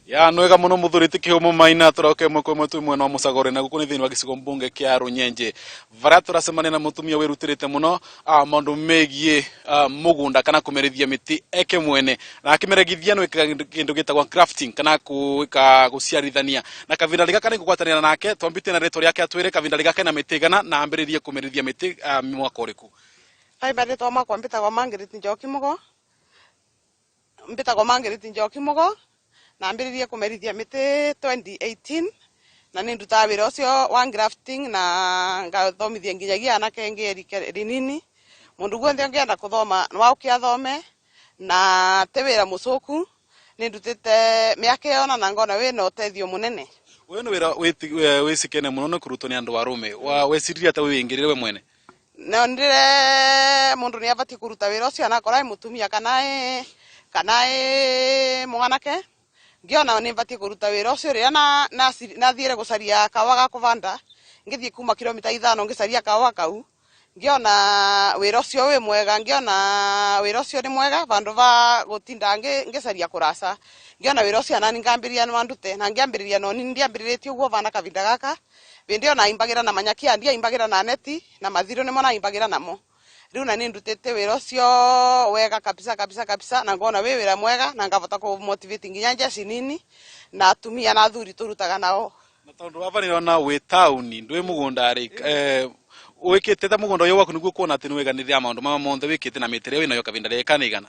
Ya nwega muno muthuri ti Kihumo Maina, turoke ĩmwe kwa ĩmwe twĩ mwena wa Mũcagore na gũkũ nĩ thĩinĩ wa gĩcigo mbunge kĩa Rũnyenje varia tũracemania na mũtumia wĩrutĩrĩte mũno maũndũ megiĩ mũgũnda kana kũmerithia mĩtĩ eke mwene, na akĩmeragithia nĩ wĩkaga kĩndũ gĩtagwo grafting kana gwĩka gũciarithania. Na kavinda gaka nĩ ngũgwatanĩra nake, twambĩtie na rĩtwa rĩake atwĩre kavinda gaka na mĩtĩ igana na ambĩrĩrie kũmerithia mĩtĩ mwaka ũrĩkũ. Hai, marĩtwa makwa mbĩtagwo Margaret Njoki Mugo, mbĩtagwo Margaret Njoki Mugo, na ambĩrĩrie kũmerithia mĩtĩ 2018, na nĩ ndutaga wĩra ũcio wa grafting na ngathomithia nginyagia anake ngĩ rinini. Mũndũ guothe ũngĩenda kũthoma no auke athome, na ti wĩra mũcũku. Nĩ ndutĩte mĩaka ĩyo na ngona wĩna ũteithio mũnene. Ũyũ nĩ wĩra wĩcikene mũno nĩ kũrutwo nĩ andũ arũme. Weciririe atĩa wĩingĩrĩre we mwene? Nonire mũndũ nĩ abatiĩ kũruta wĩra ũcio anakorwo ĩ mũtumia kana ĩ mwanake. Ngĩona nĩ batiĩ kũruta wĩra ũcio rĩrĩa nathiĩre gũcaria kawa ga kũbanda, ngĩthiĩ kuma kilomita 5 ngĩcaria kawa kau, ngĩona wĩra ũcio wĩ mwega, ngĩona wĩra ũcio nĩ mwega vandũ va gũtinda ngĩcaria kũraca. Ngĩona wĩra ũcio anani ngambĩrĩria no ndute, na ngĩambĩrĩria no nini ndiambĩrĩrĩtie ũguo bana kavinda gaka. Hĩndĩ ĩyo naimbagĩra na manyakia, ndiaimbagĩra na neti na mathirũ nĩmo naimbagĩra namo. Rĩu na nĩ ndutĩte wĩra ũcio wega kabisa kabisa kabisa, na ngona wĩ wĩra mwega na ngavota kũ motivate nginya njeci nini na atumia na athuri tũrutaga nao. Na tondũ ava nĩrona wĩ taũni ndwĩ mũgũnda rĩ, wĩkĩte ta mũgũnda ũyũ waku nĩguo kuona atĩ nĩwĩganĩrĩra maũndũ maya mothe wĩkĩte na mĩtĩ ĩrĩa wĩnayo kavinda rĩrĩ kana igana?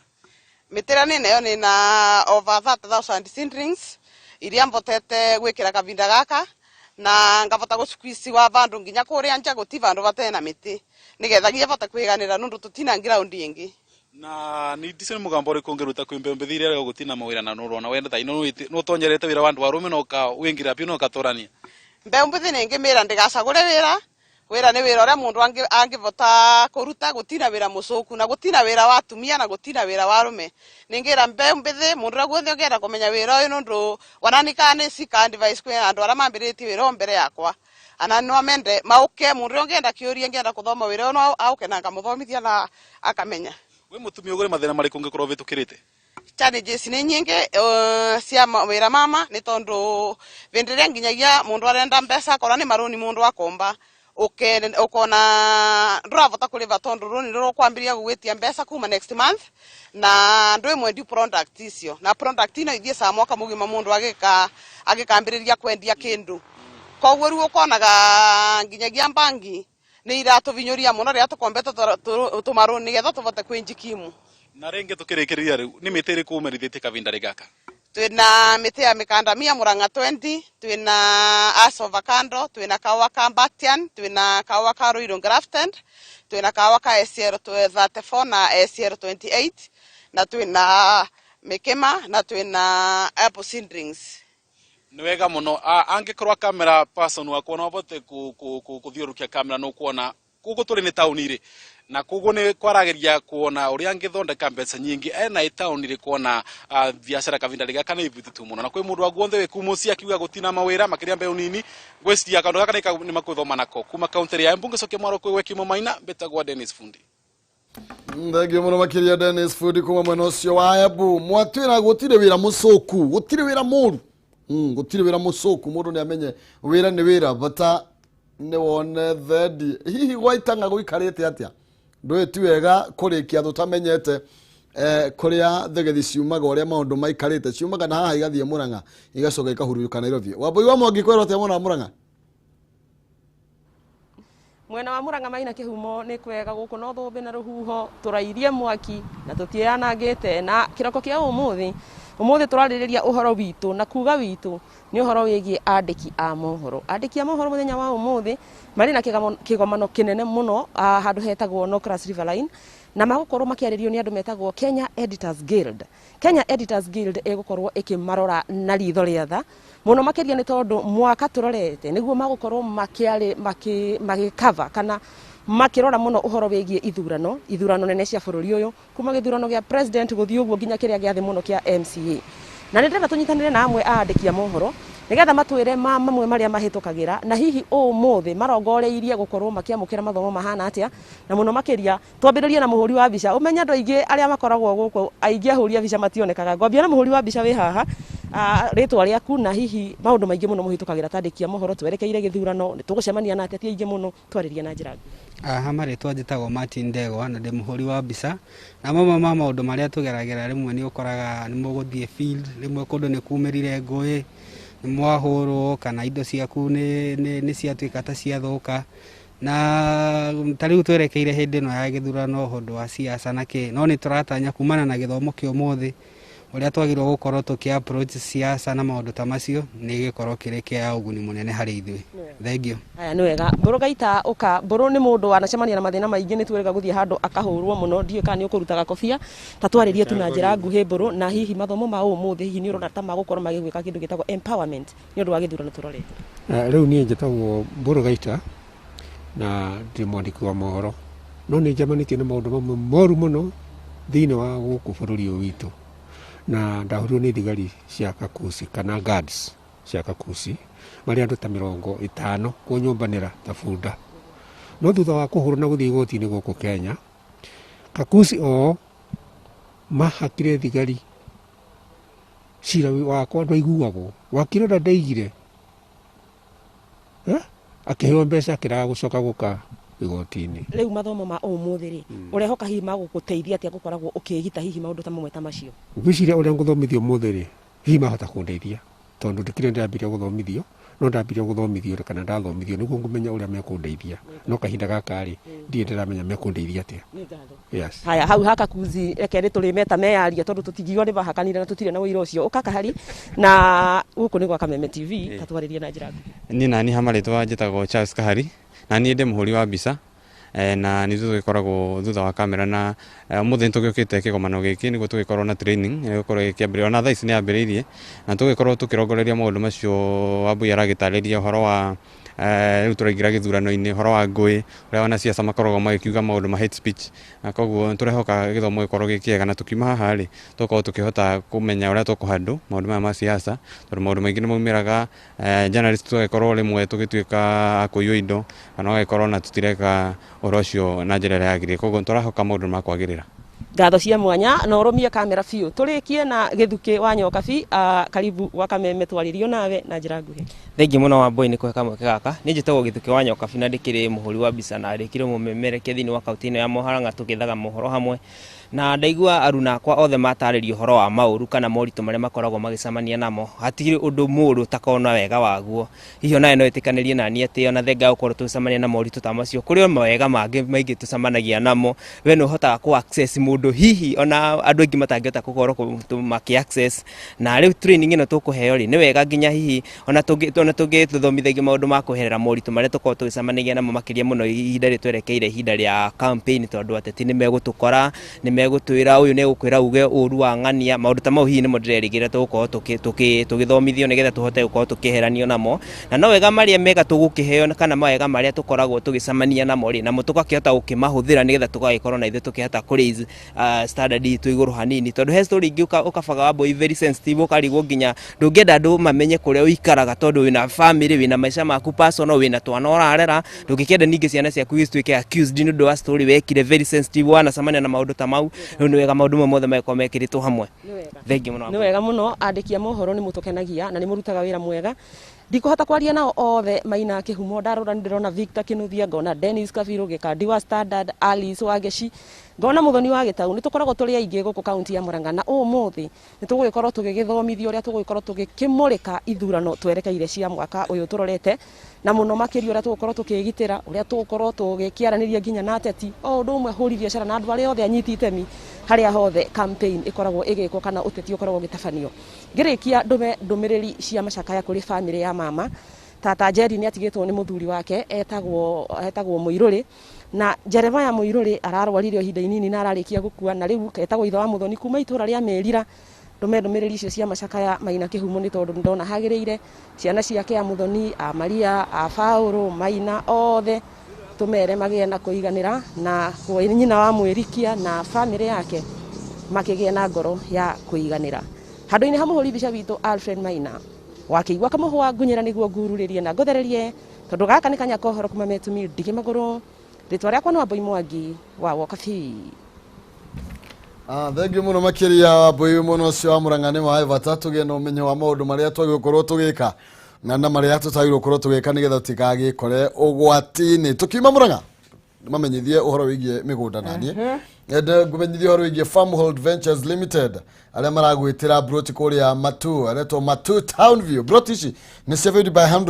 Mĩtĩ ĩrĩa nĩnayo nĩ na over 30,000 seedlings iria mbotete gwĩkĩra kavinda gaka, na ngavota gũ squeeze wa vandu nginya kũrĩa nja gũti vandu batee na mĩtĩ nĩgetha nginya bote kwĩganĩra nũndũ tũtina ground ĩngĩ. Na nĩ ndicio nĩ mũgambo ũrĩkũ ũngĩruta kwĩ mbembe iria rĩo gũtina mawĩra na nũrona wenda tha ino nũtonyerete wĩra wa andũ arũme na ũka wĩingĩra biũ na ũkatũrania? Mbeũ mbĩthĩ nĩ ngĩmĩra ndĩgacagũre wĩra. Wĩra nĩ wĩra ũrĩa mũndũ angĩvota kũruta. Gũtina wĩra mũcũku na gũtina wĩra wa atumia na gũtina wĩra wa arũme. Nĩngĩra mbeũ mbĩthĩ mũndũ ũrĩa guothe ũngĩenda kũmenya wĩra ũyũ, nũndũ onani kana nĩ cika advice kwĩ andũ arĩa mambĩrĩrĩtie wĩra ũyũ mbere yakwa, ana no mende mauke. Mũndũ ũrĩa ũngĩenda kĩũria, ngĩenda kũthoma wĩra ũyũ, no auke na ngamũthomithia na akamenya. Wĩ mũtumia ũgũrĩ mathĩna marĩkũ ũngĩkorwo ũvĩtũkĩrĩte? Challenges nĩ nyingĩ cia wĩra mama, nĩ tondũ hĩndĩ ĩrĩa nginyagia mũndũ arenda mbeca, akorwo nĩ marũni mũndũ akomba, ukona ndũravota kũrĩva tondũ rũni rũkwambĩrĩria gũgwĩtia mbeca kuma next month na ndwĩ mwendi product icio, na product ino ithiĩ ca mwaka mũgima mũndũ agĩka agĩkambĩrĩria kwendia kĩndũ. Koguo rĩu ũkonaga nginyagia bangi nĩ iratũvinyũria mũno rĩrĩa tũkombete tũmarũni nĩgetha tũvote kwĩnjikimu. Na rĩngĩ tũkĩrĩkĩrĩria, rĩu nĩ mĩtĩ ĩrĩkũ ũmerithĩtie kavinda rĩ gaka? Twĩna mĩtĩ ya mĩkandamia Murang'a 20, twĩna Ash avocado, twĩna kaũa ka Batian, twĩna kaũa ka Ruiru Grafted, twĩna kaũa ka SL 34 na SL 28, na twĩna mĩkĩma na twĩna apple seedlings. Nĩ wega mũno. Angĩkorwo camera person wakwa no abote kũthiũrũrũkia kamera, nĩ ũkuona gũkũ tũrĩ nĩ taũni rĩ, na koguo nĩ kwarageria kuona ũrĩa angĩthondeka mbeca nyingĩ ena ĩ taũni rĩ, kuona biacara kavinda rĩ gaka nĩ ivutĩtu mũno, na kwĩ mũndũ wa guothe wĩ kuu mũciĩ akiuga gũtina mawĩra makĩria mbeũ nini. Ngwĩciria kaũndũ gaka nĩ makwĩthoma nako kuma kaũntĩ ya Embu. Ngĩcokia mwaro kwĩ Wekimo Maina, mbĩtagwo Dennis Fundi. Thengio mũno makĩria, Dennis Fundi kuma mwena ũcio wa Embu. Mwatwĩra gũtirĩ wĩra mũcũku, gũtirĩ wĩra mũru, gũtirĩ wĩra mũcũku. Mũndũ nĩ amenye wĩra nĩ wĩra, bata nĩ wone thendi. Hihi gwaitanga gũikarĩte atĩa? Ndũĩ ti wega kũrĩkia tũtamenyete. Kuria thegethi ciumaga uria maundu maikarite ciumaga na haha igathiĩ Murang'a igacoka ikahurũka Nairobi. Wambui wa Mwangi kwĩrwo atĩa mwena wa Murang'a? Mwena wa Murang'a Maina Kĩhumo nĩ kwega gũkũ no thũmbĩ na rũhuho tũrairie mwaki na tũtianangĩte na kĩroko kĩa ũmũthĩ ũmũthĩ tũrarĩrĩria ũhoro witũ na kuga witũ nĩ ũhoro wĩgiĩ andĩki a mohoro. Andĩki a mohoro mũthenya wa ũmũthĩ marĩ na kĩgomano kĩnene mũno handũ hetagwo Norcross Riverline na magũkorwo makĩarĩrio nĩ andũ metagwo Kenya Editors Guild. Kenya Editors Guild ĩgũkorwo ĩkĩmarora na ritho rĩa tha mũno makĩria nĩ tondũ mwaka tũrorete nĩguo magũkorwo magĩcover kana makĩrora mũno ũhoro wĩgiĩ ithurano nene cia bũrũri ũyũ kuma gĩthurano gĩa president gũthiĩ ũguo nginya kĩrĩa gĩa thĩ mũno kĩa MCA. Na nĩ ndĩrenda tũnyitanĩre na amwe a andĩki a mohoro nĩgetha matwĩre mamwe marĩa mahĩtũkagĩra na hihi ũmũthĩ marongoreirie gũkorwo makĩamũkĩra mathomo mahana atĩa na mũno makĩria twambĩrĩrie na mũhũri wa mbica. Ũmenye andũ aingĩ arĩa makoragwo gũkũ aingĩ ahũri a mbica mationekaga. Ngwambia na mũhũri wa mbica wĩ haha, rĩtwa rĩaku na hihi maũndũ maingĩ mũno mũhĩtũkagĩra ta andĩki a mohoro twerekeire gĩthurano nĩ tũgũcemania na ateti aingĩ mũno twarĩrie na njĩra nguhĩ. Haha marĩtwa njĩtagwo Martin Ndegwa na ndĩ mũhũri wa mbica na mamwe ma maũndũ marĩa tũgeragĩra rĩmwe nĩ ũkoraga nĩ mũgũthiĩ field rĩmwe kũndũ nĩ kumĩrire ngũĩ nĩ mwahũrwo kana indo ciaku nĩ ciatuĩka ta ciathũka na ta rĩu twerekeire hĩndĩ ĩno ya gĩthurano ũndũ wa siasa na kĩ no nĩ tũratanya kumana na gĩthomo kĩa ũmũthĩ ũrĩa twagĩrĩirwo gũkorwo tũkĩ approach siasa na maũndũ ta macio nĩ gĩkorwo kĩrĩ kĩa ũguni mũnene harĩ ithuĩ. Thank you. Aya nĩ wega. Mbũrũ Gaita ũka. Mbũrũ nĩ mũndũ wanacemania na mathĩna maingĩ nĩ twĩrĩga gũthiĩ handũ akahũrwo mũno ndiũĩ kana nĩ ũkũruta gakobia ta twarĩrie tu na njĩra nguhĩ Mbũrũ na hihi mathomo ma ũmũthĩ hihi nĩ ũrona ta magũkorwo magĩgwĩka kĩndũ gĩtagwo empowerment nĩ ũndũ wa gĩthurano tũrorete. Rĩu niĩ njĩtagwo Mbũrũ Gaita na ndĩ mwandĩki wa mohoro no nĩ njemanĩtie na maũndũ mamwe moru mũno thĩinĩ wa gũkũ bũrũri ũyũ witũ na ndahũrirwo nĩ thigari cia Kakusi kana guards cia Kakusi marĩ andũ ta 50 kũnyũmbanĩra ta bunda no thutha wa kũhũrwo na gũthiĩ igoti-inĩ gũkũ Kenya Kakusi o mahakire thigari cira wakwa ndwaiguagwo wakiri ũrĩa ndaigire akĩheo mbeca akĩraga gũcoka gũka igoti-inĩ. Rĩu mathomo ma ũmũthĩ rĩ ũrehoka hihi magũgũteithia atĩa gũkoragwo ũkĩgita hihi maũndũ ta mamwe ta macio? Ngwĩciria ũrĩa ngũthomithio ũmũthĩ rĩ hihi mahota kũndeithia tondũ ndikĩrĩ ndĩrambirie gũthomithio no ndambirie gũthomithio kana ndathomithio nĩguo ngũmenya ũrĩa mekũndeithia no kahinda gaka rĩ ndirĩ ndĩramenya mekũndeithia atĩa. Yes. Haya hau haka kuzi reke nĩ tũrĩmeta meyaria tondũ tũtingiuga nĩ mahakanire na tũtirĩ na ũira ũcio ũka Kahari na gũkũ nĩ gwa Kameme TV tatwarĩrie na njĩra nguhĩ. Niĩ nani ha marĩtwa njĩtagwo Charles Kahari na niĩ ndĩ mũhũri wa mbica na nĩ tũgĩkoragwo thutha wa kamera na ũmũthĩ nĩ tũgĩũkĩte kĩgomano gĩkĩ nĩguo tũgĩkorwo na training ĩgũkorwo ĩkĩambĩrĩria ona thaa ici nĩ yambĩrĩirie na tũgĩkorwo tũkĩrongoreria maũndũ macio Wambui aragĩtarĩria ũhoro wa rĩu tũraingĩra gĩthurano-inĩ ũhoro wa ngũĩ ũrĩa wanasiasa makoragwo magĩkiuga maũndũ ma hate speech na koguo nĩ tũrehoka gĩthomo gĩkorwo gĩ kĩega na tũkiuma haha rĩ tũgũkorwo tũkĩhota kũmenya ũrĩa tũkũhandle maũndũ maya ma siasa tondũ maũndũ maingĩ nĩ maumĩraga journalist tũgagĩkorwo rĩmwe tũgĩtuĩka a kũiywo indo kana ũgagĩkorwo na tũtireka ũhoro ũcio na njĩra ĩrĩa yagĩrĩire koguo nĩ tũrahoka maũndũ nĩ makwagĩrĩra. Ngatho cia mwanya na ũrũmie kamera biũ tũrĩkie na Gĩthukĩ wa Nyokabi. Karibu gwa Kameme twarĩrio nawe na njĩra nguhĩ. Thengiũ mũno Wambui nĩ kũhe kamweke gaka. Niĩ njĩtagwo Gĩthukĩ wa Nyokabi na ndĩkĩrĩ mũhũri wa mbica na ndĩkĩrĩ mũmemerekia thĩinĩ wa kaunti ĩno ya Mũrang'a tũgĩethaga mohoro hamwe na ndaigua aruna akwa othe matarĩria ũhoro wa maũru kana moritũ marĩa makoragwo magĩcemania namo hatirĩ ũndũ mũũru ũtakoragwo na wega waguo. Hihi onawe no ĩtĩkanĩrie nani atĩ ona thengia ya gũkorwo tũgĩcemania na moritũ ta macio kũrĩ o mawega mangĩ maingĩ tũcemanagia namo. We nĩ ũhotaga kũ access mũndũ hihi ona andũ aingĩ matangĩhota gũkorwo makĩ access na rĩu training ĩno tũkũheo rĩ nĩ wega nginya hihi ona tũngĩtũthomithagio maũndũ ma kweherera moritũ marĩa tũkoragwo tũgĩcemanagia namo makĩria mũno ihinda rĩrĩ twerekeire ihinda rĩa campaign tondũ ateti nĩ megũtũkora nĩ megũtwĩra ũyũ nĩ egũkwĩra uge ũru wa ng'ania maũndũ ta mau hihi nĩmo ndĩrerĩgĩrĩra tũgũkorwo tũgĩthomithio nĩgetha tũhote gũkorwo tũkĩeheranio namo na no wega marĩa mega tũgũkĩheo kana mawega marĩa tũkoragwo tũgĩcemania namo rĩ namo tũgakĩhota gũkĩmahũthĩra nĩgetha tũgagĩkorwo na ithuĩ tũkĩhota kũ raise standard itũ igũrũ hanini tondũ he story ingĩ ũkabaga Wambui very sensitive ũkarigwo nginya ndũngĩenda andũ mamenye kũrĩa ũikaraga tondũ wĩna family wĩna maica maku personal wĩna twana ũrarera ndũngĩkĩenda ningĩ ciana ciaku cituĩke accused nĩ ũndũ wa story wekire very sensitive wanacemania na maũndũ ta mau rĩu nĩ wega maũndũ mau mothe magĩkorwo mekĩrĩtwo hamwe. Thengiũ mũno. Nĩ wega mũno andĩki a mohoro nĩ mũtũkenagia na nĩ mũrutaga wĩra mwega. Ndikũhota kwaria nao othe Maina Kĩhumo. Ndarora nĩ ndĩrona Victor Kinuthia, ngona Dennis Kabiru, Gĩkandi wa Standard, Alice Wangeci, ngona Mũthoni wa Gĩtau. Nĩ tũkoragwo tũrĩ aingĩ gũkũ kaunti ya Murang'a, na ũmũthĩ nĩ tũgũgĩkorwo tũgĩgĩthomithio ũrĩa tũgũgĩkorwo tũgĩkĩmũrĩka ithurano twerekeire cia mwaka ũyũ tũrorete, na mũno makĩria ũrĩa tũgũkorwo tũkĩgitĩra, ũrĩa tũgũkorwo tũgĩkĩaranĩria nginya na ateti o ũndũ ũmwe hũri biacara na andũ arĩa othe anyiti itemi harĩa hothe campaign ĩkoragwo ĩgĩkwo kana ũteti ũkoragwo ũgĩtabanio. Ngĩrĩkia, ndũme ndũmĩrĩri cia macakaya kũrĩ bamĩrĩ ya mama. Tata Njeri nĩ atigĩtwo nĩ mũthuri wake etagwo Mũirũrĩ, na Jeremiah Mũirũrĩ ararwarire o ihinda inini na ararĩkia gũkua, na rĩu etagwo ithe wa Mũthoni kuma itũra rĩa Mĩrira. Ndũme ndũmĩrĩri icio cia macakaya Maina Kĩhumo nĩ tondũ ndona hagĩrĩire ciana ciake a Mũthoni, a Maria, a Paũlũ, Maina, othe tũmere magĩe na kũiganĩra, na nyina wa Mwĩrikia na bamĩrĩ yake makĩgĩe na ngoro ya kũiganĩra. Handũ-inĩ ha mũhũri mbica witũ Alfred Maina wakĩigua kamũhwa ngunyĩra nĩguo ngururĩrie na ngũthererie, tondũ gaka nĩ kanya kohoro kuma metumi ndige magũrũ. Rĩtwa rĩakwa nĩ Wambui Mwangi wa Wokabi. Ah, thengiũ mũno makĩria Wambui mũno ũcio wa Murang'a. Nĩ wa bata tũgĩe na ũmenyo wa maũndũ marĩa twagĩrĩirwo gũkorwo tũgĩka na marĩa tũtagĩrĩirwo gũkorwo tũgĩka nĩgetha tũtigagĩkore ũgwati-inĩ. Tũkiuma Murang'a, mamenyithie ũhoro wĩgiĩ mĩgũnda naniĩ ende ngũmenyithie ũhoro wĩgiĩ Farmhold Ventures Limited arĩa maragwĩtĩra broti kũrĩa Matu, aretwo Matu Town View. Broti ici nĩ 70 by 100.